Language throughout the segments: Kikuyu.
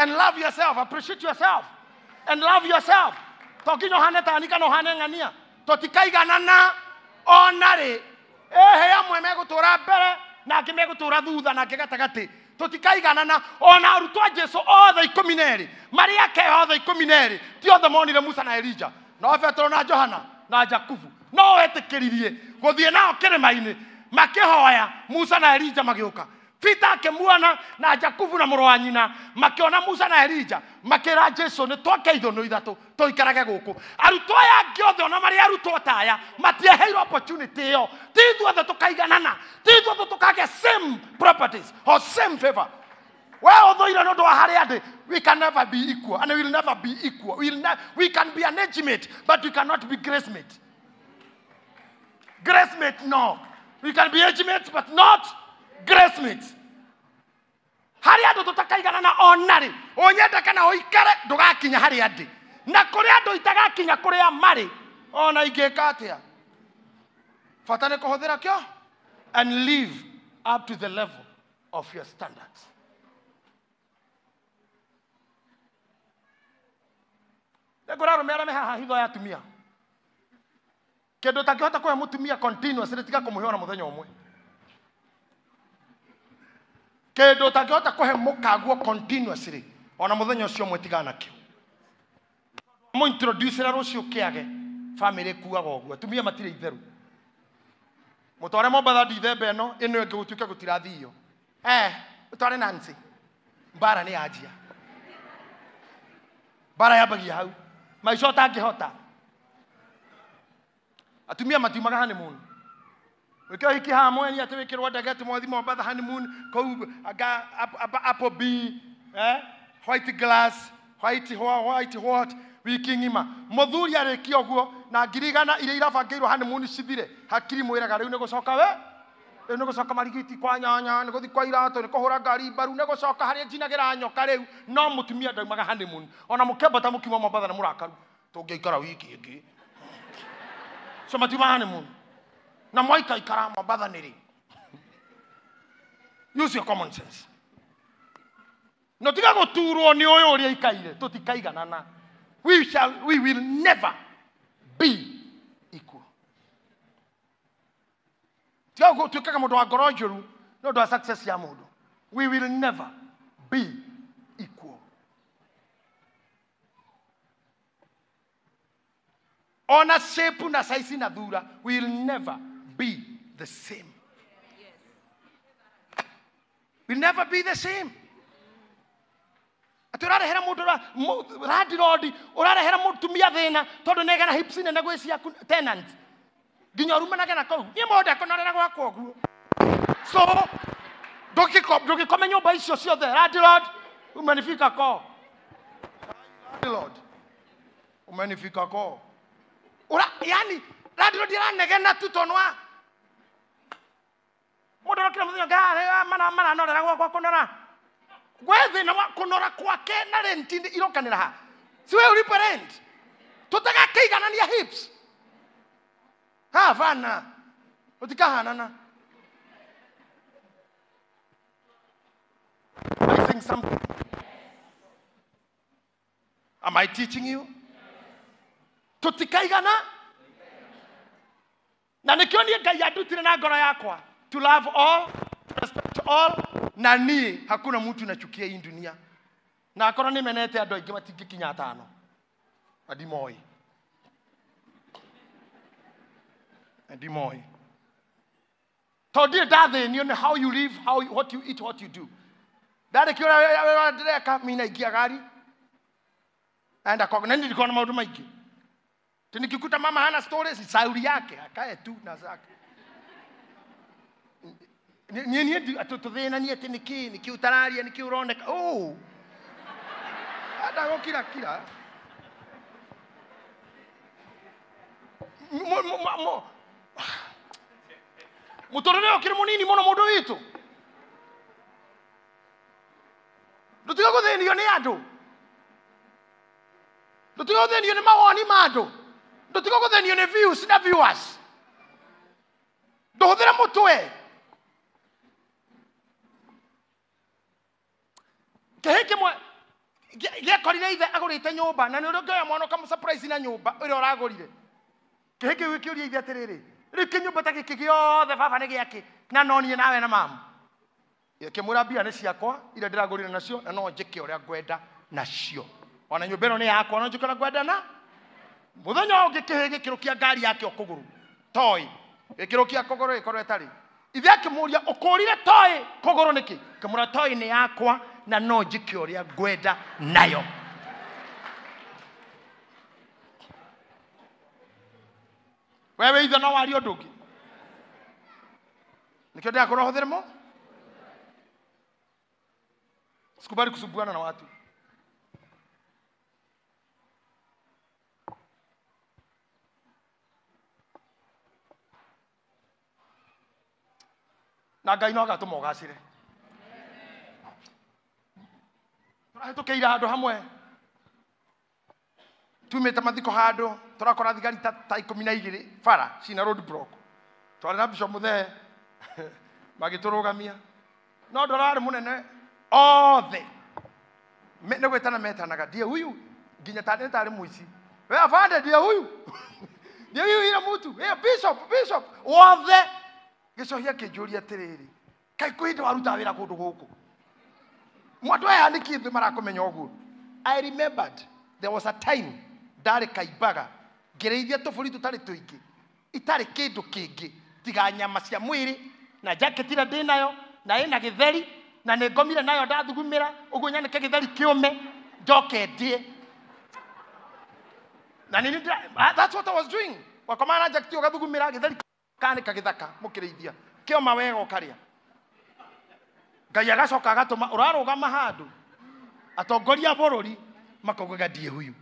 And love yourself, appreciate yourself. And love yourself. To nginya ũhane ta ni kana ũhane ng'ania. Tũtikaiganana ona rĩ. Ehe amwe megũtũra mbere na angĩ megũtũra thutha na angĩ gatagatĩ. Tũtikaiganana ona arutwo a Jesu othe 12 marĩ ake othe 12 ti othe monire Musa na Elija no Petero na Johana na Jakubu no wetĩkĩririe gũthiĩ nao kĩrĩma-inĩ makĩhoya Musa na Elija magĩũka. Peter akĩmuona na Jakubu na mũrũ wa nyina makĩona Musa na Elija makĩra Jesu nĩ twake ithũnũ ithatũ tũikarage gũkũ. Arutwo aya angĩ othe ona marĩ arutwo ta aya matiaheirwo opportunity ĩyo. Ti ithuothe tũkaiganana, ti ithuothe tũkagĩa same properties or same favor. We ũthũire nĩ ũndũ wa harĩa ndĩ, we can never be equal and we will never be equal. We can be an age mate but we cannot be grace mate. Grace mate, no. We can be age mates but not grace mates. Harĩa andũ tũtakaiganana ona rĩ, ũnyende kana ũikare ndũgakinya harĩa ndĩ. Na kũrĩa andũ itagakinya kũrĩa marĩ, ona ingĩka atĩa? Bata nĩ kũhũthĩra kĩo and live up to the level of your standards. Nĩngũra arũme arĩa me haha hitho ya atumia. Kĩndũ ũtangĩhota kũhe mũtumia continuously tiga kũmũhe ona mũthenya ũmwe. Kĩndũ ũtangĩhota kũhe mũkaguo continuously ona mũthenya ũcio ũmwe tigana nakĩo. Mũintroduce rũciũ kĩage family ĩkuaga ũguo. Atumia matirĩ itheru. Mũtware Mombatha ndithemba ĩno ĩno ĩngĩ gũtuĩke gũtirathio. Ũtware Nancy. Mbara nĩ yanjia. Mbara yambagia hau. Maica ũtangĩhota. Atumia matiumaga honeymoon. Wĩke ũhiki haha mweni atĩ wĩkĩrwo ndege atĩ mwathi Mombatha honeymoon kũu anga Apple B, white glass, white white what wiki ng'ima. Mũthuri arĩkia ũguo na 1,000 iria irabangĩirwo honeymoon cithire. Hakiri mwĩraga rĩu nĩ gũcoka we? Rĩu nĩ gũcoka marigiti kwa nyanya, nĩ gũthiĩ kwa iratũ, nĩ kũhũra ngari mbaru, nĩ gũcoka harĩa njinagĩra nyoka rĩu. No mũtumia ndaumaga honeymoon. Ona mũkĩambata mũkiuma Mombatha nĩ mũrakaru. Tũngĩikara wiki ĩngĩ. So matiuma honeymoon. Na mwaikaikara Mombatha nĩ rĩ? Use your common sense. No tiga gũturwo nĩ ũyũ ũrĩa aikaire, tũtikaiganana. We will never be equal. Tiga gũtuĩkaga mũndũ wa ngoro njũru nĩ ũndũ wa success ya mũndũ. We will never be equal. Ona shape na size na thura will never be the same. Yes. Will never be the same. Ati ũrarehera mũndũ landlord, ũrarehera mũtumia thĩna tondũ nĩegana hips nene gwĩ ciaku tenant. Nginya ũrumanage na kũu. Niĩ mũndũ ekũnorera gwakwa ũguo. So ndũngĩkome nyũmba icio ciothe. Landlord, umenifika ko. Landlord, umenifika ko. Ura, yani, landlord aranegena tu tondũ wa mũndũ arokire mũthenya ũngĩ, maranorera gwakwa kũnora. Gwe thĩna wa kũnora kwake na rent irokanĩra ha. Si we ulipe rent. Tũtagakĩiganania hips. Havana. Ũtikahanana. Am I saying something? Am I teaching you? Tutikaigana. Na nĩkĩo niĩ Ngai andutire na ngoro yakwa. To love all, to respect all, na niĩ hakuna mtu nachukia hii dunia. Na akorwo nĩ menete andũ aingĩ matingĩkinya atano. Andimoi. Andimoi. Tondũ ndirĩ ndathĩnio nĩ how you live, what you eat, what you do. Ndarĩkia ũrĩa ndĩreka, mi naingia gari. Aenda kwa, na nilikuwa na maũndũ maingĩ. Nikikuta mama hana stories, sauri yake, akae tu na zake. Niĩ tũthĩnanie atĩ nĩkĩ, nĩkĩ ũtararia, nĩkĩ ũroneka. Oh. Enda gũkira kira. Mũtũrĩre ũkĩrĩ mũnini mũno mũndũ witũ. Ndũtiga gũthĩnio nĩ andũ. Ndũtiga gũthĩnio nĩ mawoni ma andũ. Ndũtiga gũthĩnio nĩ views na viewers. Ndũhũthĩre mũtwe. Kĩhĩ kĩmwe Gĩakorire ithe agũrĩte nyũmba na nĩ ũrĩa ũngĩoya mwana ũkamũ surprise na nyũmba ĩrĩa ũragũrire. Kĩhĩ kĩu gĩkĩũria ithe atĩrĩrĩ, rĩu kĩnyũmba ta gĩkĩ gĩothe baba nĩ gĩakĩ na no niĩ nawe na mamu. Gĩkĩmwĩra mbia nĩ ciakwa iria ndĩragũrire nacio na no njĩke ũrĩa ngwenda nacio. Ona nyũmba ĩno nĩ yakwa no njĩke ũrĩa ngwenda na mũthenya ũngĩ kĩhĩ gĩkĩrũkia ngari yakĩo kũgũrũ toy gĩkĩrũkia kũgũrũ gĩkorwo ĩtarĩ. Ithe akĩmũria ũkũrire toy kũgũrũ nĩkĩ? Akĩmwĩra toy nĩ yakwa na no njĩke ũrĩa ngwenda nayo. Wewe ithe no warie ũndũ ũngĩ. Nĩkĩo ndĩrakwĩra ũhũthĩre mo. Sikubali kusumbuana na watu. Na Ngai no agatũma ũgacĩre. Tũrahĩtũkĩire handũ hamwe tumĩte mathiko handũ tũrakora thigari ta 12 bara cina road block. Twarĩ na Bishop Muthee magĩtũrũgamia no ndorarĩ mũnene othe nĩ gwĩtana metanaga ndiye huyu nginya tarĩ mũici we afande ndiye huyu ndiye huyu ile mtu eh bishop bishop othe. Gĩcohia kĩnjũria atĩrĩrĩ, kaĩ kwĩ hĩndĩ waruta wĩra kũndũ gũkũ? Mwandũ aya nĩkĩ thĩ marakũmenya ũguo? I remembered there was a time ndarĩ Kaimbaga ngĩrĩithia tũbũri tũtarĩ tũingĩ itarĩ kĩndũ kĩngĩ tiga nyama cia mwĩrĩ na jacket ĩrĩa ndĩ nayo na ĩna gĩtheri na nĩ ngomire nayo ndathugumĩra ũguo nyanĩke gĩtheri kĩũme njoke ndĩe. Na nĩ that's what I was doing. Wakomaga na jacket ũgathugumĩra gĩtheri kanĩka gĩthaka mũkĩrĩithia kĩoma wega ũkarĩa. Ngai agacoka agatũma ũrarũgama handũ atongoria a bũrũri makaugaga ndiĩ huyu.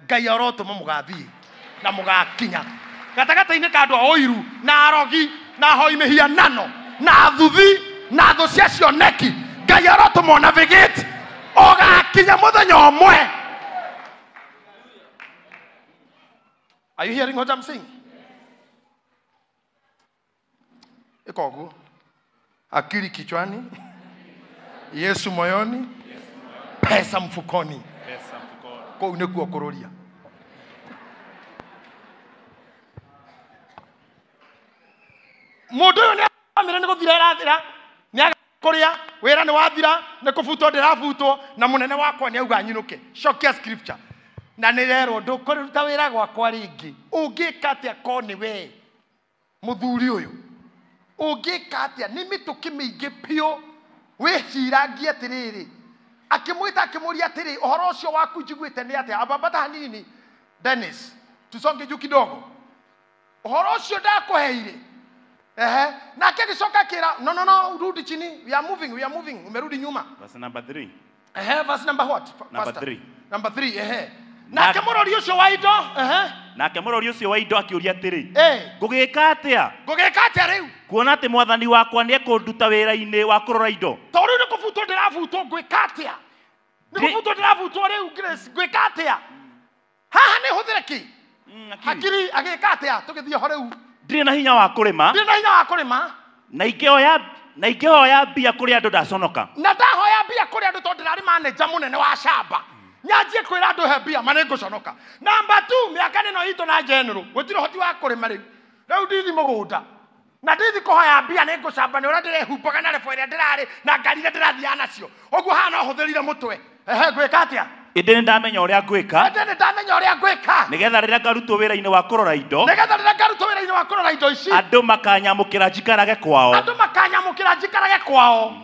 Ngai arotũma mũgathiĩ na mũgakinya gatagatĩ-inĩ ka andũ a ũiru na arogi na ahoi mĩhianano na athuthi na thũ cia cioneki. Ngai arotũma navigate ũgakinya mũthenya ũmwe. Are you hearing what I'm saying? Iko ũguo. Akili kichwani, Yesu moyoni, pesa mfukoni. Pesa mfukoni. Kũu nĩkuo kũrũria. Mũndũ ũyũ nĩamĩre nĩ gũthira ĩrathira, nĩaga kũrĩa, wĩra nĩ wathira, nĩ kũbutwo ndĩrabutwo, na mũnene wakwa nĩauga nyinũke. Cokia scripture. Na nĩrerwo ndũkũruta wĩra gwakwa rĩngĩ. Ũngĩka atĩa korwo nĩ we mũthuri ũyũ? Ũngĩka atĩa? Nĩ mĩtũkĩ mĩingĩ biũ. Wĩcirangie atĩrĩrĩ. Akĩmwĩta akĩmũria atĩrĩ, ũhoro ũcio waku njiguĩte nĩ atĩa? Ambata hanini Dennis, tusonge juu kidogo. Ũhoro ũcio ndakũheire. Ehe, nake agĩcoka akĩra, no no no, rudi chini, we are moving, we are moving. Umerudi nyuma. Verse number 3. Ehe, verse number what? Number 3. Number 3, ehe. Nake mũrori ũcio wa indo, ehe. Nake mũrori ũcio wa indo akĩũria atĩrĩ, Eh, ngũgĩka atĩa? Ngũgĩka atĩa rĩu? Kuona atĩ mwathani wakwa nĩekũnduta wĩra-inĩ wa kũrora indo. Tondũ rĩu nĩ kũbutwo ndĩrabutwo, ngwĩka atĩa? Nĩ kũbutwo ndĩrabutwo rĩu Grace, ngwĩka atĩa? Haha nĩ hũthĩre kĩ? Hakiri agĩka atĩa? Tũgĩthiĩ ho rĩu. Ndirĩ na hinya wa kũrĩma. Ndirĩ na hinya wa kũrĩma. Na ingĩhoya mbia kũrĩ andũ ndaconoka. Na ndahoya mbia kũrĩ andũ tondũ ndĩrarĩ manager mũnene wa shamba. Nyanjie kwĩra andũ he mbia ma nĩngũconoka. Number 2, mĩaka ĩno itũ na general, gũtirĩ ũhoti wa kũrĩma rĩu. Rĩu ndithi mũgũnda. Na ndithi kũhoya mbia nĩngũcamba nĩ ũrĩa ndĩrehumbaga na rebo ĩrĩa ndĩrarĩ na ngari iria ndĩrathiaga nacio. Ũguo haha no hũthĩrire mũtwe. Ehe, ngwĩka atĩa? Ĩndĩ nĩndamenya ũrĩa ngwĩka. Ĩndĩ nĩndamenya ũrĩa ngwĩka. Nĩgetha rĩrĩa ngarutwo wĩra-inĩ wa kũrora indo. Nĩgetha rĩrĩa ngarutwo wĩra-inĩ wa kũrora indo ici. Andũ makanyamũkĩra njikarage kwao. Andũ makanyamũkĩra njikarage kwao.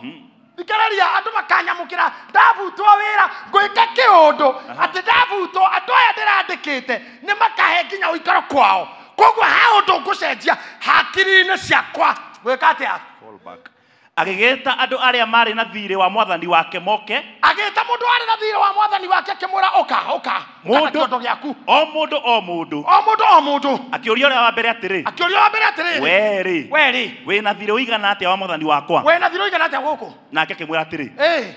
Thikĩrĩria, andũ makanyamũkĩra ndabutwo wĩra ngwĩka kĩũndũ atĩ ndabutwo andũ aya ndĩrandĩkĩte nĩ makahe nginya ũikaro kwao. Koguo ha ũndũ ngũcenjia hakiri-inĩ ciakwa. Ngwĩka atĩa? Fall back. Agĩgĩta andũ arĩa marĩ na thiirĩ wa mwathani wake moke. Agĩta mũndũ warĩ na thiirĩ wa mwathani wake akĩmwĩra ũka ũka. Mũndũ kĩondo gĩaku. O mũndũ o mũndũ. O mũndũ o mũndũ. Akĩũria ũrĩa wa mbere atĩrĩ. Akĩũria wa mbere atĩrĩrĩ. We rĩ. We rĩ. Wĩna thiirĩ ũigana atĩa wa mwathani wakwa? Wĩna thiirĩ ũigana atĩa gũkũ? Nake akĩmwĩra atĩrĩ. Ĩ.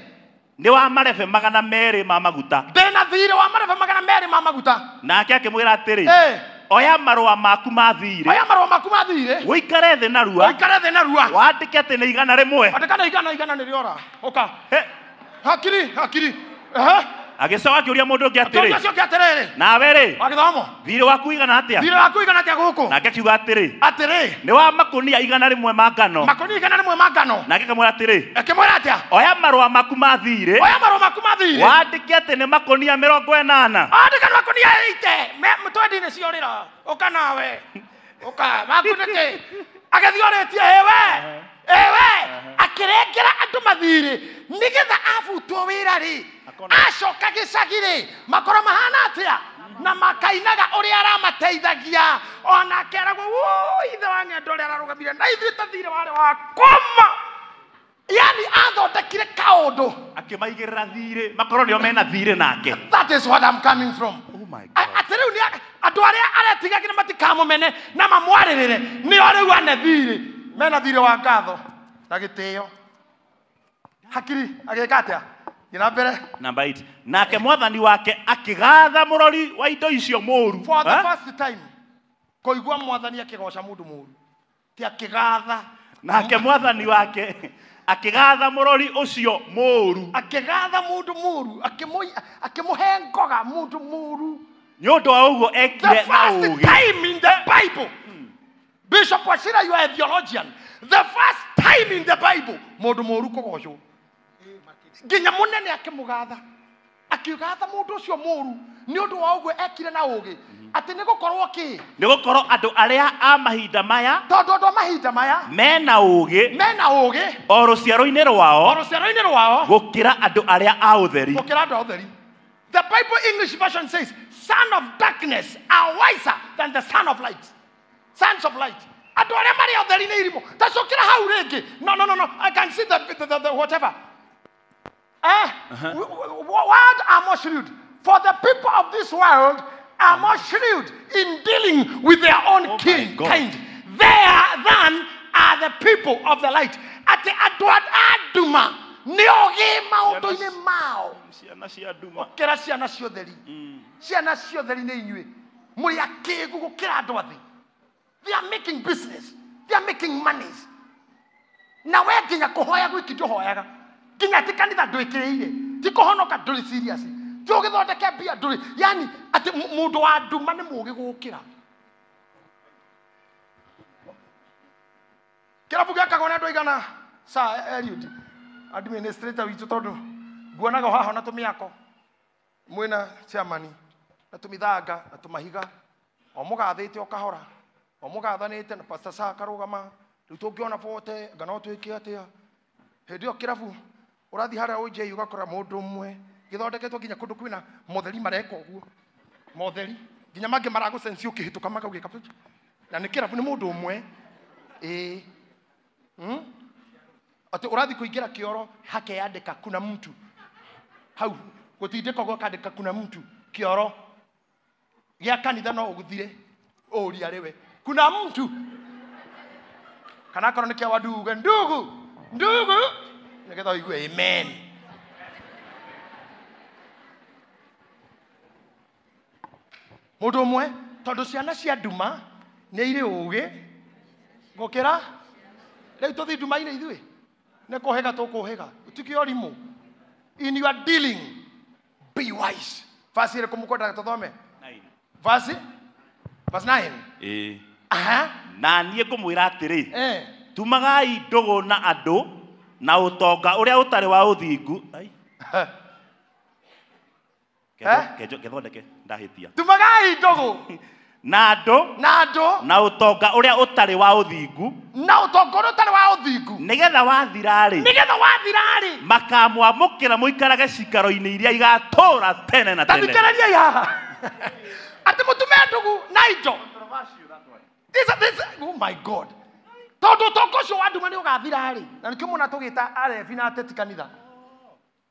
Nĩ wa marebe 200 ma maguta. Ndĩna thiirĩ wa marebe 200 ma maguta. Nake akĩmwĩra atĩrĩ. Ĩ. Oya marũa maku ma thiirĩ. Oya marũa maku ma thiirĩ. Ũikare thĩ narua. Ũikare thĩ narua. Wandĩke atĩ nĩ 100. Andĩka nĩ igana nĩ rĩora. Ũka. He. Hakiri, hakiri. Ehe. Agĩcoka akĩũria mũndũ ũngĩ Atĩ atĩrĩ, ũcio ũngĩ atĩrĩrĩ. Nawe rĩ, Wagĩthomo. Thirĩ waku ũigana atĩa? Thirĩ waku ũigana atĩa gũkũ? Nake akiuga atĩrĩ, Atĩrĩ. Nĩ wa makũnia 100 ma ngano. Makũnia 100 ma ngano. Nake akĩmwĩra atĩrĩ, Akĩmwĩra atĩa? Oya marũa maku ma thirĩ. Oya marũa maku ma thirĩ. Wandĩke atĩ nĩ makũnia 80. Andĩka nĩ makũnia 80. Twendi nĩ ciorĩra. Ũka nawe. Ũka. Maku nĩkĩ? Agĩthiĩ orĩtie, ĩwe. Ewe, akĩrengera andũ mathirĩ nĩgetha abutwo wĩra rĩ, acoka gĩcagi rĩ, makorwo mahana atĩa? Na makainaga ũrĩa aramateithagia. Onake aragwo, wũi, ithe wa ng'endo ũrĩa ararũgamire na ithuĩ ta thirĩ warĩ wa koma. Yani athondekire kaũndũ. Akĩmaigĩrĩra thirĩ, makorwo nĩo mena thirĩ nake. That is what I'm coming from. Oh my God. Atĩ rĩu nĩ andũ arĩa aretigagĩra matikamũmene na mamwarĩrĩre, nĩo rĩu ane thirĩ. Mena thirĩ wa ngatho na gĩtĩo. Hakiri agĩka atĩa? Thiĩ na mbere. Number 8. Nake mwathani wake akĩgatha mũrori wa indo icio mũũru. For the Eh? first time kũigua mwathani akĩgoca mũndũ mũũru. Ti akĩgatha. Nake mwathani wake akĩgatha mũrori ũcio mũũru. Akĩgatha mũndũ mũũru, akĩmũhe ngoga mũndũ mũũru. Nĩ ũndũ wa ũguo The ekire na first ũũgĩ. time in the Bible. Bishop Wachira, you are a theologian. The first time in the Bible, mũndũ mũũru kũgocwo. Nginya mũnene akĩmũgatha. Akiugatha mũndũ ũcio mũũru nĩ ũndũ wa ũguo ekire na ũũgĩ. Atĩ nĩ gũkorwo kĩ? Nĩ gũkorwo andũ arĩa a mahinda maya Tondũ andũ a mahinda maya mena ũũgĩ mena ũũgĩ o rũciaro-inĩ o rwao rũciaro-inĩ rwao gũkĩra andũ arĩa a ũtheri. gũkĩra andũ a ũtheri. The Bible English version says, son of darkness are wiser than the son of light. Sons of light. Andũ arĩa marĩ ũtheri nĩ irimũ. Ta cokera hau rĩngĩ. No, no, no, no. I can see the whatever. World are more shrewd. For the people of this world are more shrewd in dealing with their own Oh my God. kind. There than are the people of the light. Atĩ andũ a nduma nĩ ogĩ maũndũ-inĩ mao. Ciana cia nduma. Gũkĩra ciana cia ũtheri. Ciana cia ũtheri nĩ inyuĩ. Mũrĩ akĩgu gũkĩra andũ a thĩ. They are making business. They are making monies. Na we nginya kũhoya gwiki ndũhoyaga. Nginya ti kanitha ndwĩkĩrĩire. Ti kũhonoka ndũrĩ serious. Ti ũgĩthondeke mbia ndũrĩ. Yani atĩ mũndũ wa nduma nĩ mũũgĩ gũkĩra. Kĩrabu gĩakagwo nĩ andũ aigana? Sir Eliud, administrator witũ tondũ nguonaga o haha na tũmĩako. Mwĩna chairman na tũmĩthanga na tũmahiga. O mũgathĩte o kahora. O mũgathanĩte na Pastor Sir akarũgama. Rĩu tũngĩona bote, anga no twĩke atĩa? Hĩndĩ ĩyo kĩrabu ũrathiĩ harĩa OJ ũgakora mũndũ ũmwe gĩthondeketwo nginya kũndũ kwĩna motheri mareka ũguo. Motheri nginya mangĩ maragũcenci ũkĩhĩtũka makaugĩka. Na nĩ kĩrabu nĩ mũndũ ũmwe. Ĩĩ. Atĩ ũrathiĩ kũingĩra kĩoro hakeyandĩka kuna mtu. Hau gũtindĩka ũguo akandĩka kuna mtu kĩoro gĩa kanitha no ũgũthire ũria rĩwe kuna mtu. Kana akorwo nĩ kĩa wandugu uge ndugu ndugu nĩgetha ũigue amen. Mũndũ ũmwe tondũ ciana cia nduma nĩ irĩ ũũgĩ gũkĩra rĩu tũthiĩ nduma-inĩ ithuĩ nĩ kũhĩga tũkũhĩga ũtuĩke ũrimũ. In your dealing be wise. Verse ĩrĩkũ mũkwendaga tũthome? 9. Verse 9. Ĩĩ. Aha. Na niĩ ngũmwĩra atĩrĩ, tumagai ndũgũ na andũ na ũtonga ũrĩa ũtarĩ wa ũthingu. Ai. Kethondeke, ndahĩtia. Tumagai ndũgũ Na andũ na andũ na ũtonga ũrĩa ũtarĩ wa ũthingu. Na ũtonga ũrĩa ũtarĩ wa ũthingu. Nĩgetha wathira-rĩ. Nĩgetha wathira-rĩ. Makamwamũkĩra mũikarage ciikaro-inĩ iria igatũũra tene na tene. Ta thikĩrĩriai haha. Atĩ mũtume ndũgũ na indo. This, oh my God. Tondũ ũtonga ũcio wa nduma nĩ ũgathira-rĩ. Na nĩkĩo mũna tũgĩta arebi na ateti kanitha.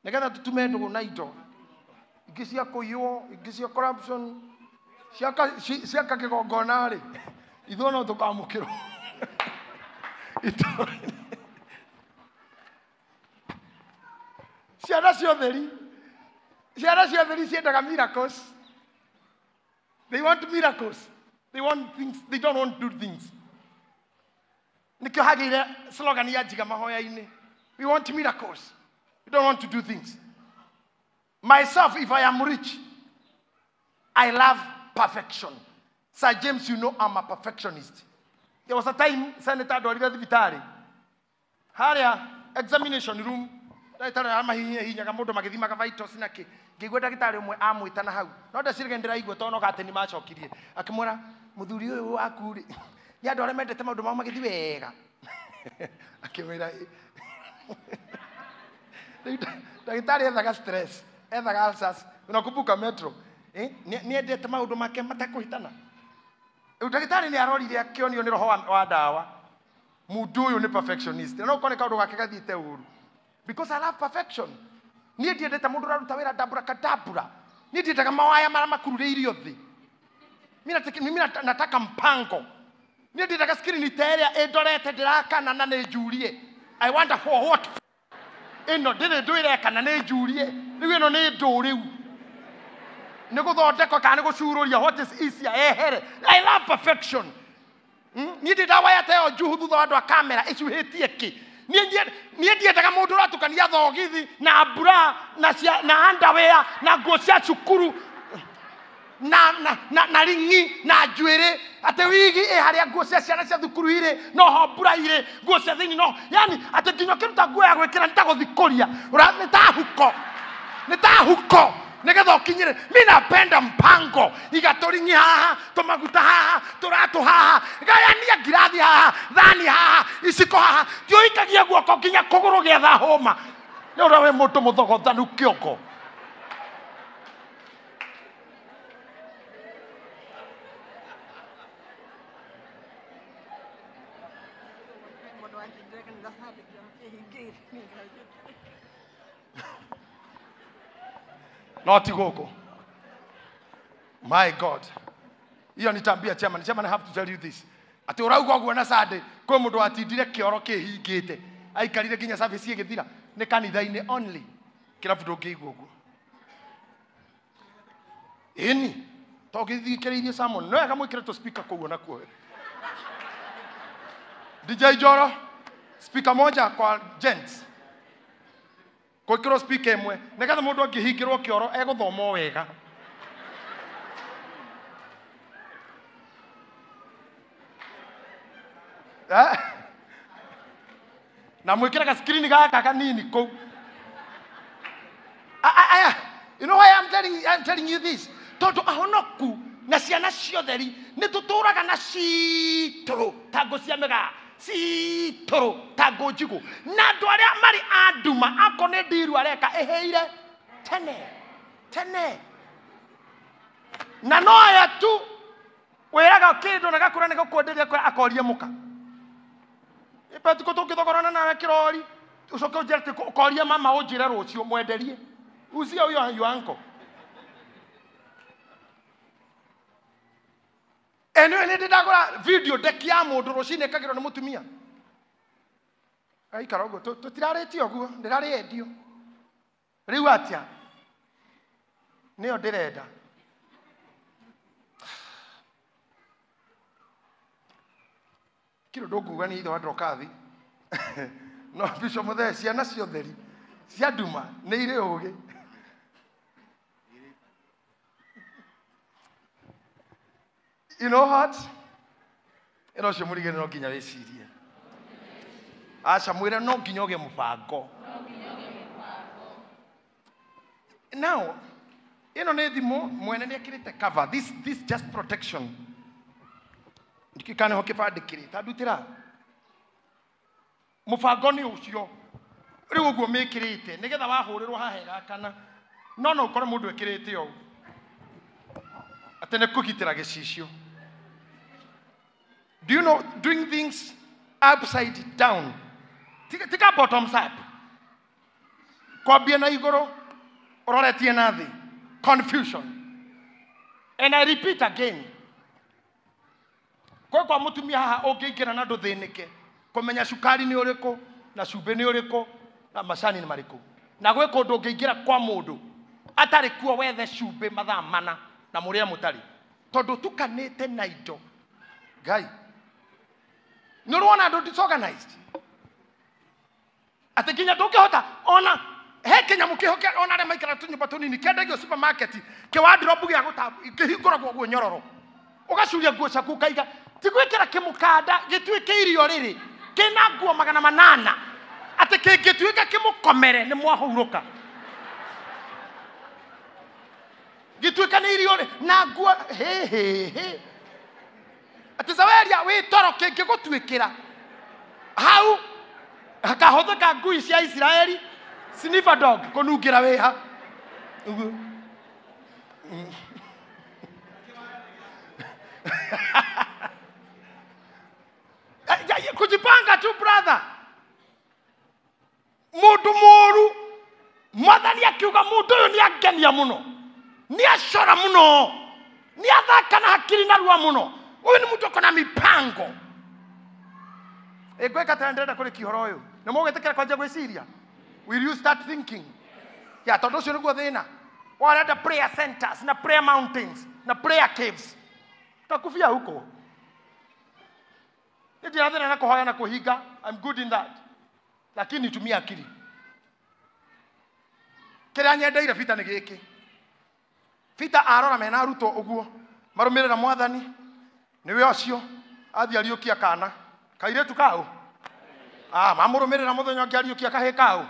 Nĩgetha tũtume ndũgũ na indo. Ingĩ cia kũiywo, ingĩ cia corruption, ciaka kĩgongona-rĩ. Ithuĩ no tũkamũkĩrwo. Itũũra-inĩ. Ciana cia ũtheri. Ciana cia ũtheri ciendaga miracles. They want miracles. They want things. They don't want to do things. Nĩkĩo hagĩire slogan ya njiga mahoya-inĩ. We want miracles. We don't want to do things. Myself, if I am rich, I love perfection. Sir James, you know I'm a perfectionist. There was a time Senator ndwarire thibitarĩ harĩa examination room, ndagĩtarĩ aramahihinyaga mũndũ magĩthimaga vitals na kĩ, ngĩigua ndagĩtarĩ ũmwe amwĩta na hau, no ndeciragia ndĩraigua tondũ no gatĩ nĩ macokirie, akĩmwĩra mũthuri ũyũ waku rĩ, nĩ andũ arĩa mendete maũndũ mao magĩthiĩ wega. Akĩmwĩra ĩ. Ndagĩtarĩ ethaga stress, ethaga ulcers, unakumbuka Metro, nĩ endete maũndũ make matekũhĩtana. Rĩu ndagĩtarĩ nĩ arorire akĩonio nĩ roho wa ndawa, mũndũ ũyũ nĩ perfectionist, na no ũkore kaũndũ gake gathiĩte ũru. Because I love perfection. Niĩ ndiendete mũndũ ũraruta wĩra ndambura kadambura. Niĩ ndiendaga mawaya marĩa makururĩirio thĩ. Mimi nataka mpango. Niĩ ndiendaga screen ta ĩrĩa ĩndorete ndĩrakana na nĩ njurie. I wonder for what. Ĩno ndĩrĩ ndwĩreka na nĩ njurie. Rĩu ĩno nĩ ndũ rĩu. Nĩ gũthondekwo kana nĩ gũcurũria, what is easier ehere. I love perfection. Niĩ ndĩ ndawa ta ĩyo njuhu thutha wa andũ a kamera ĩcuhĩtie kĩ. Niĩ ndiendaga mũndũ ũratukania thogithi na mbura na underwear na nguo cia cukuru na ring'i na njuĩrĩ, atĩ wigi ĩ harĩa nguo cia ciana cia thukuru irĩ no ho mbura irĩ, nguo cia thĩinĩ no, yani atĩ nginya ũkĩruta nguo ya gwĩkĩra nĩ ta gũthikũria, nĩ ta huko, nĩ ta huko nĩgetha ũkinyĩre. Mi napenda mpango, iga tũring'i haha, tũmaguta haha, tũratũ haha, gayania ngirathi haha, thani haha, iciko haha, ti ũikagia guoko nginya kũgũrũ gĩetha hũma. Nĩ ũrĩa wĩ mũndũ mũthogothanu kĩongo. No ti gũkũ. My God. Iyo nitambia chairman. Chairman, I have to tell you this. Atĩ ũrauga ũguo na Sunday, kwĩ mũndũ watindire kĩoro kĩhingĩte. Aikarire nginya service ĩgĩthira. Nĩ kanitha-inĩ only. Kĩrabu ndũngĩigua ũguo. Ĩni, to gĩthikĩrĩirie sermon. No wega mwĩkĩre tũ speaker kũu ona kuo. DJ Njoro, speaker moja kwa gents. Gwĩkĩrwo speaker ĩmwe nĩgetha mũndũ angĩhingĩrwo kĩoro egũthoma o wega. Na mwĩkĩre ga screen gaka kanini kũu. You know why I'm telling you this? Tondũ ahonoku na ciana ciotheri nĩ tũtũraga na citũrũ ta ngũ cia mĩgaa, citũrũ ta ngũ njigũ, na andũ arĩa marĩ a nduma akorwo nĩ ndiru areka ĩhĩire tene tene, na no aya tu wĩraga kĩndũ na gakũra nĩ gũkwenderia akoria mũka ĩpetikũ tũngĩthogorana nawe kĩrori ũcoke ũnjĩre atĩ ũkoria mama ũnjĩre rũciũ mwenderie ucio ũyũ your uncle. Anyway, nĩ ndagũra video deck ya mũndũ rũcinĩ ĩkagĩrwo nĩ mũtumia. Aikara ũguo, tũtirarĩtie ũguo, ndĩrarĩendio. Rĩu atĩa? Nĩyo ndĩrenda. Kĩrũ ndũnguga nĩ ithe wa Ndrokathi. No Bishop Mũthee, ciana ciotheri cia nduma nĩ irĩ ũgĩ. You know what? Ĩno ũcio mũrigĩre no nginya wĩcirie. Aca mwĩre no nginya ũgĩe mũbango. Now, ĩno nĩ thimũ mwene nĩ ekĩrĩte cover. This just protection. Ndikĩũĩ kana nĩho kĩbandĩ kĩrĩ. Ta ndutĩra. Mũbango nĩ ũcio. Rĩu ũguo mĩkĩrĩte nĩgetha wahũrĩrwo haha ĩgakana. No no ũkore mũndũ ekĩrĩte ũũ. Atĩ nĩ kũgitĩra gĩcicio. Do you know doing things upside down? Tika bottoms up. Kwambia na igũrũ, ũroretie na thĩ. Confusion. And I repeat again. Kwĩ kwa mũtumia haha ũngĩingĩra na ndũthĩnĩke kũmenya cukari nĩ ũrĩkũ na cumbĩ nĩ ũrĩkũ na macani nĩ marĩkũ. Na gwĩ kũndũ ũngĩingĩra kwa mũndũ atarĩ kuo wethe cumbĩ mathaa mana na mũrĩa mũtarĩ, tondũ ũtukanĩte na indo. Ngai, nĩ ũrona andũ disorganized atĩ nginya ndũngĩhota ona He kĩnyamũ kĩho kĩa ona arĩa maikara tũnyũmba tũnini kĩendagio supermarket kĩwardrobe gĩa kĩhingũragwo ũguo nyororo. Ũgacuria nguo ciaku ũkaiga. Ti gwĩkĩra kĩmũkanda gĩtuĩke irio rĩrĩ kĩna nguo 800 atĩ kĩngĩtuĩka kĩmũkomere nĩ mwahurũka. Gĩtuĩka nĩ irio rĩ na nguo hĩ hĩ hĩ. Atĩ Zaweria wĩ toro kĩngĩgũtuĩkĩra hau hakahũthĩka ngui cia Isiraeli sniffer dog kũnungĩra wĩha. Ũguo. Kujipanga tu brother. Mundu mũũru mwathani akiuga mundu ũyũ nĩangenia mũno, nĩacora mũno, nĩathaka na hakiri narua mũno. Ũyũ nĩ mũndũ akona mipango. Ngwĩka atĩa ndĩrenda kũrĩkia ũhoro ũyũ? Nĩ mũgwĩtĩkĩra kwanjia gwĩciria? Will you start thinking? Ya tondũ ũcio nĩguo thĩna. Warenda prayer centers na prayer mountains na prayer caves. Utakufia huko. Nĩ thĩna na kũhoya na kũhinga. I'm good in that. Lakini tumia akili. Kĩrĩa nyendeire Peter nĩ gĩkĩ. Peter arora mena arutwo ũguo marũmĩrĩra mwathani nĩwe ũcio athiĩ ariũkia kana kairĩtu kau. Mamũrũmĩrĩra mũthenya ũngĩ ariũkia kahĩĩ kau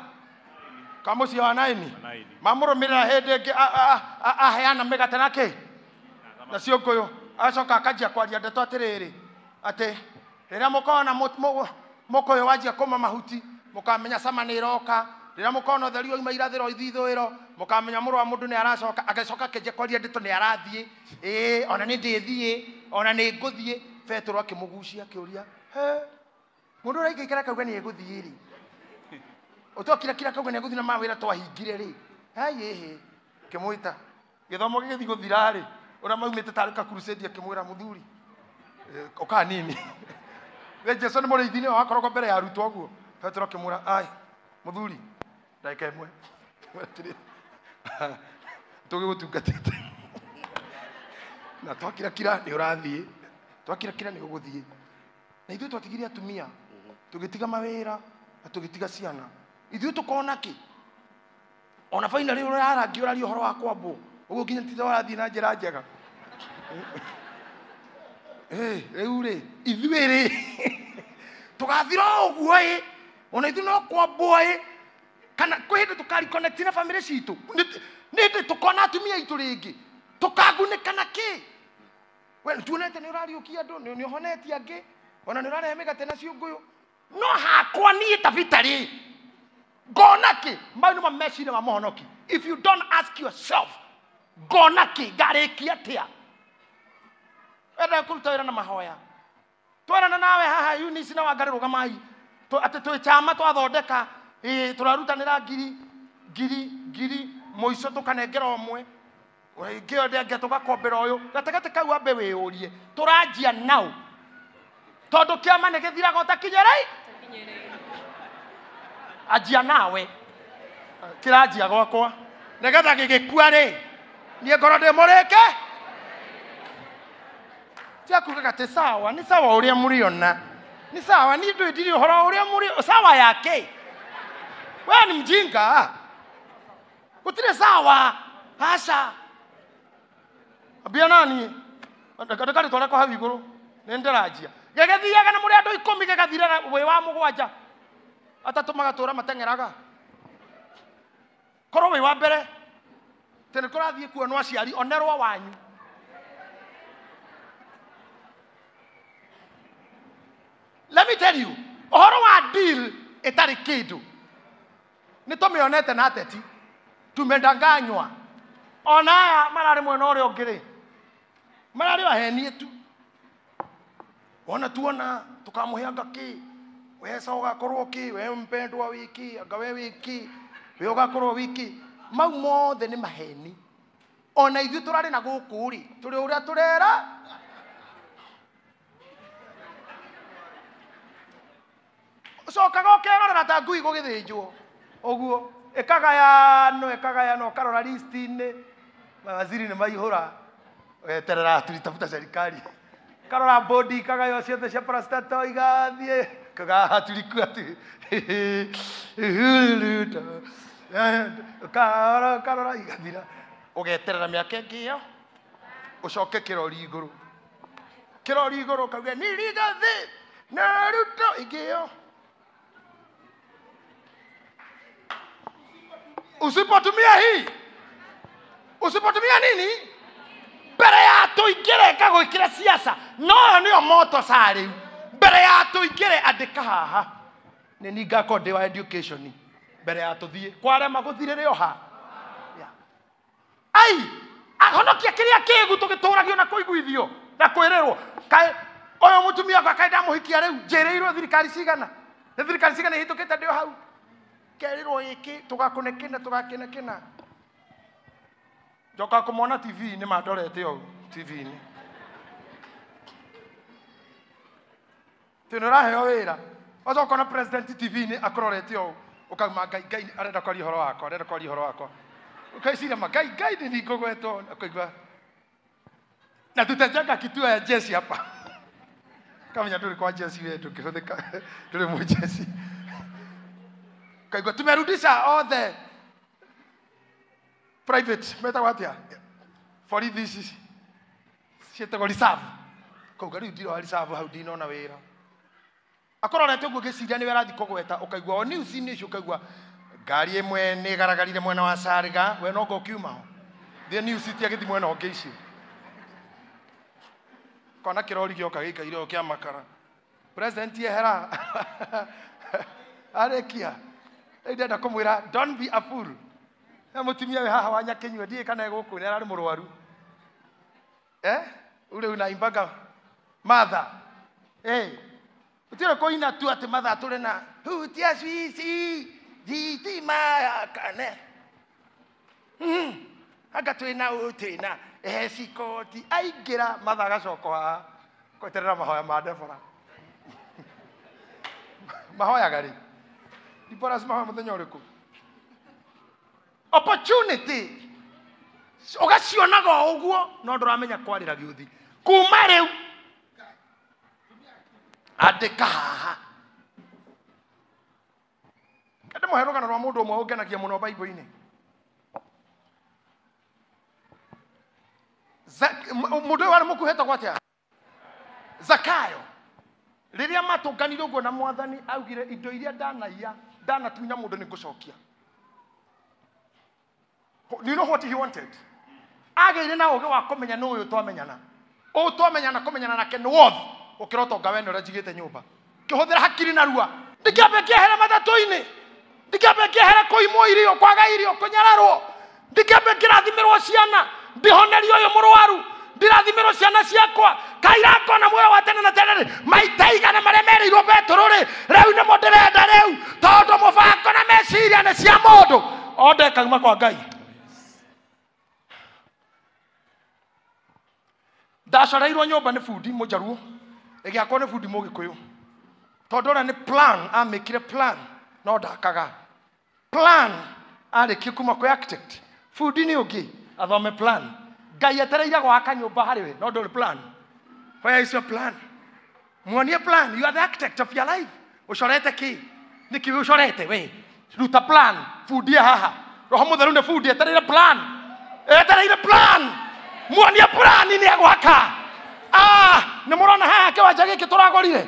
ka mũciĩ wa Naini. Mamũrũmĩrĩra hĩndĩ ĩngĩ aheana mĩgate na kĩ na ciũngũyũ. Acoka akanjia kwaria ndeto atĩrĩrĩ atĩ rĩrĩa mũkona mũkũyũ wanjia kũma mahuti mũkamenya cama nĩ ĩroka. Rĩrĩa mũkona ũtheri wauma irathĩro ithi ithũĩro mũkamenya mũrũ wa mũndũ nĩ aracoka. Agĩcoka akĩnjia kwaria ndeto nĩ arathiĩ, ĩĩ ona nĩ ndĩthiĩ, ona nĩ ngũthiĩ. Petero akĩmũgucia akĩũria, he mũndũ ũrĩa aikaikara akauga nĩ egũthiĩ rĩ, ũtokira kauga nĩ egũthiĩ na mawĩra twahingire rĩ, haiĩhĩ. Akĩmwĩta gĩthomo gĩgĩthiĩ gũthira rĩ, ũrĩa maumĩte tarĩ ka crusade akĩmwĩra mũthuri ũka nini. We Jesu nĩ mũrĩithi nĩwe wakoragwo mbere ya arutwo ũguo. Petero akĩmwĩra, ai mũthuri ndagĩka ĩmwe tũgĩgũtungatĩte na twakirakira nĩ ũrathiĩ, twakirakira nĩ ũgũthiĩ. Na ithuĩ twatigire atumia tũgĩtiga mawĩra na tũgĩtiga ciana. Ithuĩ tũkona kĩ? Ona finally ũrarangia ũraria ũhoro wa kwambwo ũguo nginya tita ũrathiĩ na njĩra njega. Rĩu rĩ ithuĩ rĩ tũgathira ũguo ĩ, ona ithuĩ no kwambwo ĩ, kana kwĩ hĩndĩ tũkariconnect na family citũ, nĩ hĩndĩ tũkona atumia aitũ rĩngĩ tũkagunĩka na kĩ? We tuonete nĩ ũrariũkia andũ, nĩ ũhonetie angĩ, ona nĩ ũrarehe mĩgate na ciũngũyũ. No hakwa niĩ ta Peter rĩ ngona kĩ? Mau nĩmo meciria ma mũhonoki. If you don't ask yourself ngona kĩ, ngarĩkia atĩa? Wenda kũruta wĩra na mahoya. Twerana nawe haha Eunice na Wangari rũgamai atĩ twĩ chama twathondeka, tũrarutanĩra ngiri ngiri ngiri mũico tũkanengera ũmwe ũngĩ ũrĩa ũngĩ tũgakombera ũyũ gatagatĩ kau ambe wĩyũrie tũranjia nau tondũ kĩama nĩ gĩthiraga ũtakinyĩrĩire. Anjia nawe kĩranjia gwakwa nĩgetha gĩgĩkua rĩ niĩ ngorwo ndĩ mũrĩke. Tiakugaga atĩ sawa nĩ sawa ũrĩa mũrĩona nĩ sawa, niĩ ndũĩ ndirĩ ũhoro ũrĩa mũrĩ sawa yake. We ni mjinga, gũtirĩ sawa aca. Ambia nani ndakari twareko hau igũrũ nĩ ndĩranjia gĩgĩthiaga na mũrĩ andũ 10 gĩgathira wĩ wa 7 atatũ magatũra mateng'eraga. Korwo wĩ wa mbere tene kũrathiĩ kuonwo aciari onerwo wanyu. Let me tell you, ũhoro wa deal ĩtarĩ kĩndũ nĩ tũmĩonete na ateti tumedanganywa. Ona aya mararĩ mwena ũrĩa ũngĩ rĩ mararĩ ahenie tu. Wona tuona tukamũhe kĩ we ũgakorwo kĩ we mpendwa wiki anga we wiki we ũgakorwo wiki. Mau mothe nĩ maheni. Ona ithuĩ tũrarĩ na gũkũ rĩ tũrĩ ũrĩa tũrera. Ũcokaga ũkerorera ta ngui gũgĩthĩnjwo ũguo ĩkagayanwo ĩkagayanwo ũkarora listi-inĩ mawaziri nĩ maihũra weterera tulitafuta serikali karora bodi ikagaywo ciothe cia parastato igathiĩ kaga tulikuwa tu Karora igathira. Ũgeterera mĩaka ĩngĩ ĩyo ũcoke kĩrori igũrũ. Kĩrori igũrũ ũkauge ni Rigathi na Ruto ĩngĩ ĩyo. Usipotumia hii, usipotumia nini? Mbere ya tũingĩre ngagwĩkĩra siasa. No nĩyo moto saa rĩu. Mbere ya tũingĩre andĩka haha. Nĩ ni ngakorwo ndĩ wa education. Mbere ya tũthiĩ. Kwarema gũthirĩre o ha. Ai, ahonokia kĩrĩa kĩgu tũgĩtũragio na kũiguithio na kwĩrĩrwo. Kaĩ ũyũ mũtumia wakwa kaĩ ndamũhikia rĩu njĩrĩirwo thirikari cigana. Nĩ thirikari cigana ihĩtũkĩte ndĩ o hau. Kerirwo gĩkĩ tũgakũne kĩna tũgakĩne kĩna. Njoka kũmona TV-inĩ mandorete ũũ TV-inĩ. Tĩ nĩ ũraheo wĩra. Wacoka ũkona president TV-inĩ akũrorete ũũ. Ũkauma Ngai Ngai arenda kwaria ũhoro wakwa, arenda kwaria ũhoro wakwa. Ũkaiciria ma Ngai Ngai nĩ niĩ ngũgwetwo ũkaigua. Na tutajenga kituo ya jeshi hapa. Kamenya ndũrĩ kwa jeshi we ndũngĩhũthĩka ndũrĩ mũjeshi. Kaigua tumerudisha all the private metagwo atĩa? Borithi ici ciĩtagwo reserve. Kauga rĩu ndirĩ wa reserve hau ndinona wĩra. Akororete ũguo ngĩciria nĩwe arathiĩ kũgweta ũkaigua o news-inĩ icio ũkaigua ngari ĩmwe nĩ ĩgaragarire mwena wa Sarga we no ũkiuma ho. Thiĩ news itiagĩthiĩ mwena ũngĩ icio. Kona kĩrori gĩoka gĩikaire o kĩa makara. President ehera. Arĩkia. Rĩu ndĩrenda kũmwĩra don't be a fool. He mũtumia wĩ haha wa Nyakinyua ndiũĩ kana e gũkũ nĩ ararĩ mũrwaru. Eh? Ule unaimbaga Martha. Eh. Utire kũina tu atĩ Martha tũrĩ na hutia swici thitima yakane. Anga twĩna ũ twĩna ecikoti aingĩra Martha agacoka haha gweterera mahoya ma Deborah. Mahoyaga rĩ? Deborah mahoya mũthenya ũrĩkũ? Opportunity ũgacionaga o ũguo no ndũramenya kwarĩra gĩũthi. Kuma rĩu andĩka haha. Ndĩmũhe rũgano rwa mũndũ ũmwe ũngenagia mũno Bible-inĩ. Mũndũ ũyũ warĩ mũkuhĩ etagwo atĩa? Zakayo. Rĩrĩa matũnganire ũguo na mwathani augire indo iria ndanaiya ndanatunya mũndũ nĩ ngũcokia. Do you know what he wanted? Agĩire na ũgĩ wa kũmenya nũ ũyũ twamenyana. Ũyũ twamenyana kũmenyana nake nĩ worth gũkĩra ũtonga wene ũrĩa njigĩte nyũmba. Kĩhũthĩra hakiri narua. Ndingĩambe ngĩehere matatũ-inĩ. Ndingĩambe ngĩehere kũimwo irio, kwaga irio, kũnyararwo. Ndingĩambe ngĩrathimĩrwo ciana, ndihonerio ũyũ mũrwaru, ndirathimĩrwo ciana ciakwa. Kaira ngona muoyo wa tene na tene rĩ, maita igana marĩa merĩirwo Petero rĩ, rĩu nĩmo ndĩrenda rĩu, tondũ mũbango na meciria nĩ cia mũndũ. Onde ĩkauma kwa Ngai. Ndacoreirwo nyũmba nĩ bundi mũnjaruo, ĩgĩakwo nĩ bundi mũgĩkũyũ. Tondũ ũrĩa nĩ plan, amĩkire plan, no ndakaga. Plan arĩkie kuma kwĩ architect. Bundi nĩ ũngĩ, athome plan. Ngai etereire gwaka nyũmba harĩ we, no ndũrĩ plan. Where is your plan? Muonie plan. You are the architect of your life. Ũcorete kĩ? Nĩkĩ ũcorete we? Ruta plan. Bundi haha. Roho Mũtheru nĩ bundi, etereire plan. Etereire plan. Muonie plan nĩ egwaka. Ah, nĩ mũrona haha kĩwanja gĩkĩ tũragũrire.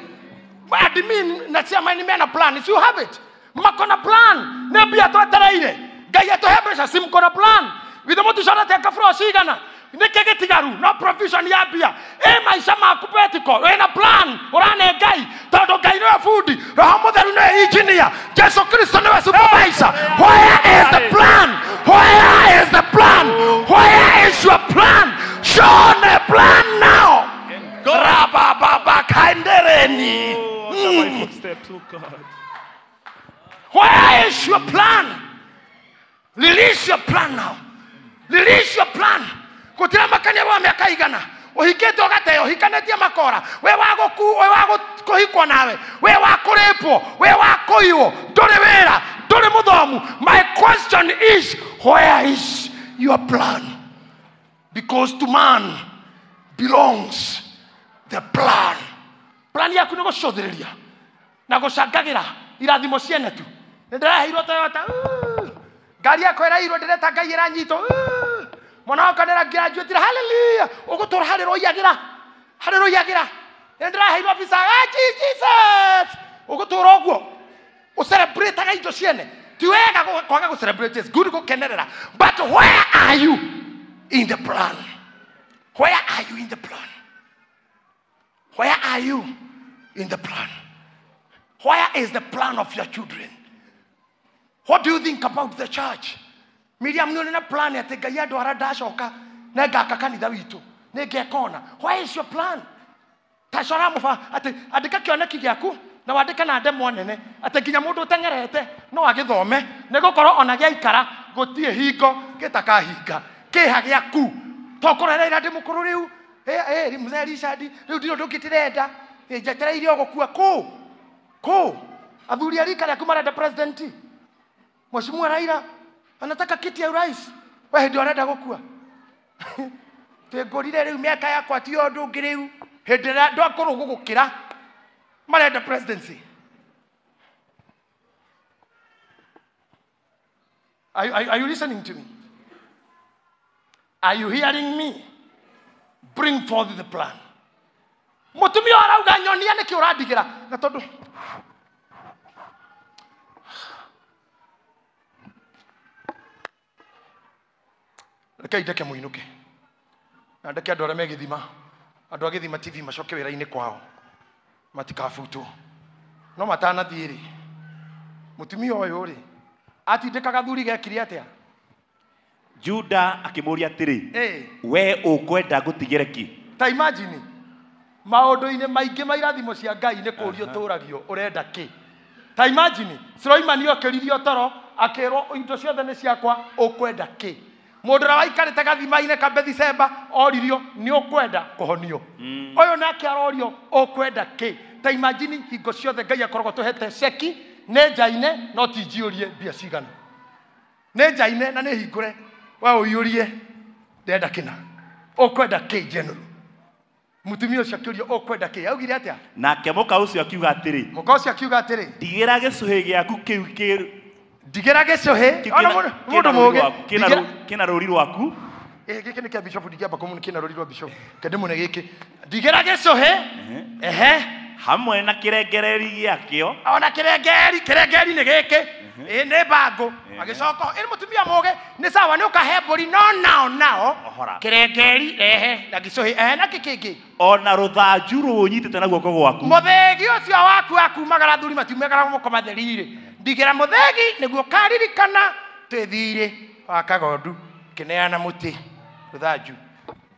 Admin na chairman mena plan. If you have it, makona plan. Nĩ mbia twetereire. Ngai atũhe mbeca, si mkona plan. Githĩ mũticorete kaburo cigana? Nĩkĩ gĩtigaru? No provision ya mbia. Ĩ maica maku Petiko, wĩna plan. Ũrane Ngai, tondũ Ngai nĩwe bundi, Roho Mũtheru nĩwe engineer, Jesu Kristo nĩwe supervisor. Where is the plan? Where is the plan? Where is your plan? Show the plan now. Rabababa kaendereni. Oh, my footsteps, oh God. Where is your plan? Release your plan now. Release your plan. Gũtirĩ makania wa mĩaka igana. Ũhikĩte ũgateo, ũhikanĩtie makora. We wa gũku, we wa kũhikwo nawe. We wa kũrĩpwo, we wa kũiywo. Ndũrĩ wĩra, ndũrĩ mũthomu. My question is, where is your plan? Because to man belongs the plan. Plan yaku nĩ gũcũthĩrĩria na gũcangagĩra irathimo ciene tu. Nĩ ndĩraheirwo Toyota. Ngari yakwa ĩrairwo ndĩreta Ngai ĩranyitwo. Mwana wakwa nĩaragraduate, hallelujah. Ũgũtũra hallelujah hallelujah. Nĩndĩraheirwo visa, ah, Jesus. Ũgũtũra ũguo. Ũcelebrate indo ciene. Ti wega kwaga gũ-celebrate, it's good gũkenerera. But where are you in the plan? Where are you in the plan? Where are you in the plan? Where is the plan of your children? What do you think about the church? Miriam nĩ na plan atĩ Ngai andwara ndacoka na ngaka kanitha witũ nĩngekona. Where is your plan? Ta cora mũba atĩ andĩka kĩoneki gĩaku na wandĩke na ndemwa nene atĩ nginya mũndũ ũteng'erete no agĩthome nĩgũkorwo ona gĩaikara gũtirĩ hingo gĩtakahinga. Kĩha gĩaku to kũrera ndĩ mũkũrũ rĩu mzee Richard rĩu ndirĩ ũndũ ũngĩ ndĩrenda njetereire o gũkua kũ kũ athuri a rika rĩaku marenda president. Mheshimiwa Raila anataka kiti ya urais. We hĩndĩ ũrenda gũkua. Twĩngũrire rĩu mĩaka yakwa ti ũndũ ũngĩ rĩu. Hĩndĩ ĩrĩa andũ akũrũ gũgũkĩra marenda presidency. Are you listening to me? Are you hearing me? Bring forth the plan. Mũtumia arauga nyonia nĩkĩ ũrandigĩra na tondũ rekei ndeke mũinũke na ndeke andũ arĩa me gĩthima, andũ a gĩthima TV macoke wĩra-inĩ kwao matikabutwo. No matanathiĩ rĩ, mũtumia ũyũ rĩ atindĩkaga thuri gekire atĩa? Juda akĩmũũria atĩrĩ, we ũkwenda ngũtigĩre kĩ? Ta imagine maũndũ-inĩ maingĩ ma irathimo cia Ngai nĩ kũũrio tũragio ũrenda kĩ. Ta imagine Suleimani okĩririo toro akĩrwo indo ciothe nĩ ciakwa ũkwenda kĩ. Mũndũ ũrĩa waikarĩte gathima-inĩ ka Bethseba oririo nĩ ũkwenda kũhonio. Ũyũ nake arorio ũkwenda kĩ. Ta imagine hingo ciothe Ngai akoragwo tũhete ceki nĩ njaine no ti njiũrie mbia cigana. Nĩ njaine na nĩ hingũre we ũiyũrie ndĩrenda kĩna. Ũkwenda kĩ general? Mũtumia ũcio akĩũrio ũkwenda kĩ? Augire atĩa? Nake mũka ũcio akiuga atĩrĩ. Mũka ũcio akiuga atĩrĩ. Ndigĩra gĩcũhĩ gĩaku kĩu kĩ ndigĩra gĩcũhĩ. Ona mũndũ mũũgĩ. Kĩna rũri rwaku. Gĩkĩ nĩ kĩa bishop ndingĩamba kũmũ kĩna rũri rwa bishop. Kende mũne gĩkĩ. Ndigĩra gĩcũhĩ. Ehe. Hamwe na kĩrengereri gĩakĩo. Ona kĩrengeri, kĩrengeri nĩ gĩkĩ. Nĩ bangũ. Agĩcoka ĩ mũtumia mũũgĩ nĩ sawa nĩ ũkahe mbũri no nao nao. Kĩrengeri rehe na gĩcũhĩ ehe na kĩ kĩngĩ. Ona rũthanju rũnyitĩte na guoko gwaku. Mũthĩgi ũcio waku wakumagara thuri matiumagara moko matheri-rĩ. Ndigĩra mũthĩgi nĩguo karirikana twĩ thirĩ wa kagondu kĩneana mũtĩ rũthanju.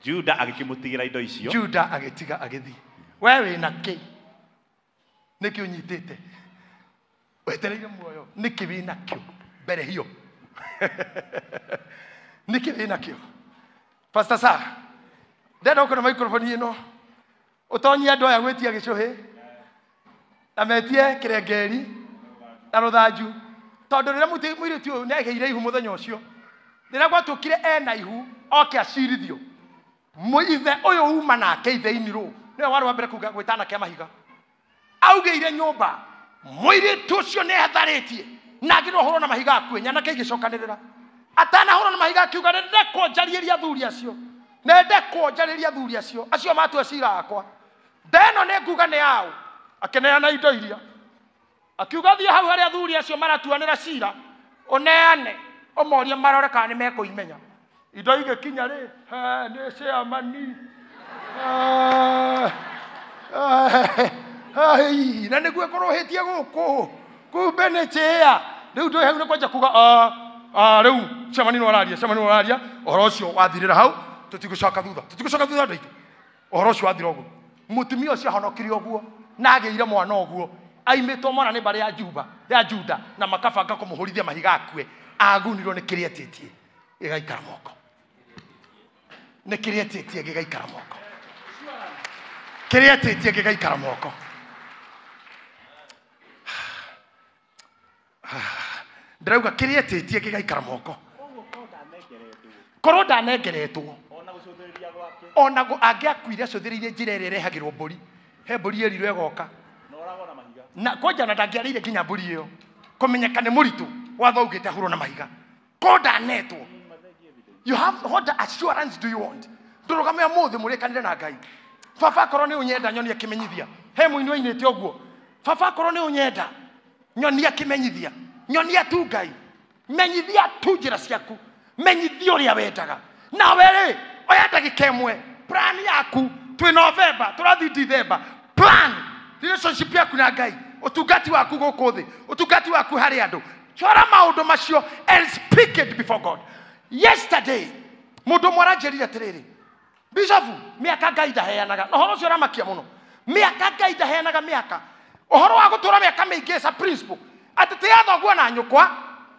Juda agĩkĩmũtigĩra indo icio. Juda agĩtiga agĩthiĩ. We wĩna kĩ? Nĩkĩ ũnyitĩte? Wetereire muoyo. Nĩkĩ wĩna kĩo? Mbere hiyo. Nĩkĩ wĩna kĩo? Pastor Sir, ndenda ũkona microphone ĩno. Ũtonyie andũ aya gwĩtia gĩcũhĩ na metie kĩrengeri na rũthanju tondũ rĩrĩa mũirĩtu ũyũ nĩagĩire ihu mũthenya ũcio rĩrĩa gwatuĩkire ena ihu oke acirithio ithe ũyũ uma nake ithe-inĩ rũ nĩwe warĩ wa mbere kuga gwĩta anake a mahiga augĩire nyũmba mũirĩtu ũcio nĩetharĩtie na agĩrĩirwo ahũrwo na mahiga akue. Nyanake igĩcokanĩrĩra atanahũrwo na mahiga akiuga nĩndekwo njarĩrie athuri acio nĩndekwo njarĩrie athuri acio acio matua cira wakwa ndeno nĩ nguga nĩ yao. Akĩneana indo iria akiuga thiĩ hau harĩa athuri acio maratuanĩra cira ũneane ũmorie marore kana nĩ mekũimenya. Indo igĩkinya rĩ nĩ ciamani na nĩguo ĩkorwo hĩtie gũkũ kumbe nĩ chĩa rĩu ndũ hau nĩ kwanja kuga rĩu ciamani no araria ciamani no araria ũhoro ũcio wathirĩra hau tũtigũcoka thutha tũtigũcoka thutha andũ aitũ ũhoro ũcio wathira ũguo. Mũtumia ũcio ahonokire ũguo na agĩire mwana ũguo aimĩtwo mwana nĩ mbarĩ ya Juba ya Juda na makabanga kũmũhũrithia mahiga akue. Agunirwo nĩ kĩrĩa etĩtie gĩgaikara moko. Nĩ kĩrĩa etĩtie gĩgaikara moko. Kĩrĩa etĩtie gĩgaikara moko. Ndĩrauga kĩrĩa etĩtie gĩgaikara moko. Korwo ndanengeretwo ona angĩakuire acũthĩrĩirie njĩra ĩrĩa ĩrehagĩrwo mbũri he mbũri ĩrirwo ĩgoka na kwanja na ndangĩarĩire nginya mbũri ĩyo kũmenyeka nĩ mũritũ watho augĩte ahũrwo na mahiga. Ko ndanetwo. You have, what assurance do you want? Ndũrũgame ũmũthĩ mũrĩkanĩre na Ngai. Baba, akorwo nĩ ũnyenda, nyonia kĩmenyithia. He mũini wainĩte ũguo: "Baba, akorwo nĩ ũnyenda, nyonia kĩmenyithia, nyonia tu Ngai, menyithia tu njĩra ciaku, menyithia ũrĩa wendaga." Nawe rĩ, oya ndagĩka ĩmwe, plan yaku. Twĩ November, tũrathiĩ December. Plan relationship yaku na Ngai, ũtungati waku gũkũ thĩ, ũtungati waku harĩ andũ. Chora maũndũ macio and speak it before God. Yesterday mũndũ ũmwe aranjĩrire atĩrĩrĩ, "Bishop, mĩaka Ngai ndaheanaga." Na ũhoro ũcio ũramakia mũno. Mĩaka Ngai ndaheanaga mĩaka. Ũhoro wa gũtũra mĩaka mĩingĩ is a principle, atĩ tĩa thoguo na nyũkwa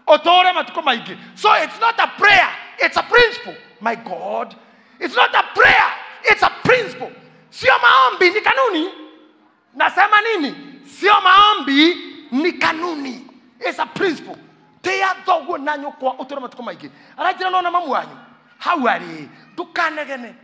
ũtũre matukũ maingĩ. So it's not a prayer, it's a principle. My God, it's not a prayer, it's a principle. Sio maombi, ni kanuni. Nasema nini? Sio maombi, ni kanuni. It's a principle. Tĩa thoguo na nyũkwa ũtũre matukũ maingĩ. Aranjĩra, nona mamu wanyu hau arĩ, ndũkanegene,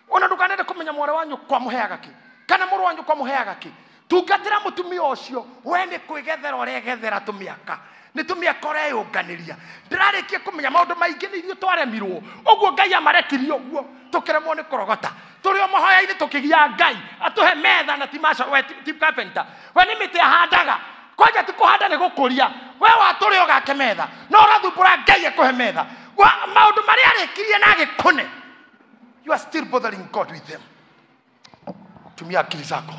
ona ndũkanende kũmenya mwarĩ wa nyũkwa mũheaga kĩ kana mũrũ wa nyũkwa mũheaga kĩ. Tungatĩra mũtumia ũcio. We nĩ kwĩgethera ũregethera tũmĩaka, nĩ tũmĩaka ũreyũnganĩria. Ndĩrarĩkia kũmenya maũndũ maingĩ nĩ ithuĩ twaremirwo ũguo. Ngai amarekirie ũguo, tũkĩremwo nĩ kũrogota. Tũrĩ o mahoya-inĩ tũkĩgia Ngai atũhe metha, na ti maca, we ti carpenter, we nĩ mĩtĩ ahandaga. Kwanja ti kũhanda, nĩ gũkũria. We watũrĩ ũgake metha, no ũrathumbũra Ngai akũhe metha. Maũndũ marĩa arĩkirie na agĩkũne, you are still bothering God with them. Tumia akili zako.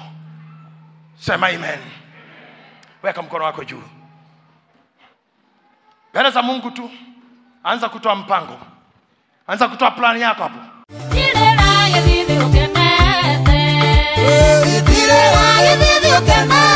Sema amen. Weka mkono wako juu mbele za Mungu tu. Anza kutoa mpango, anza kutoa plani yako hapo. Tirera gĩthithi ũkenete. Tirera gĩthithi ũkenete.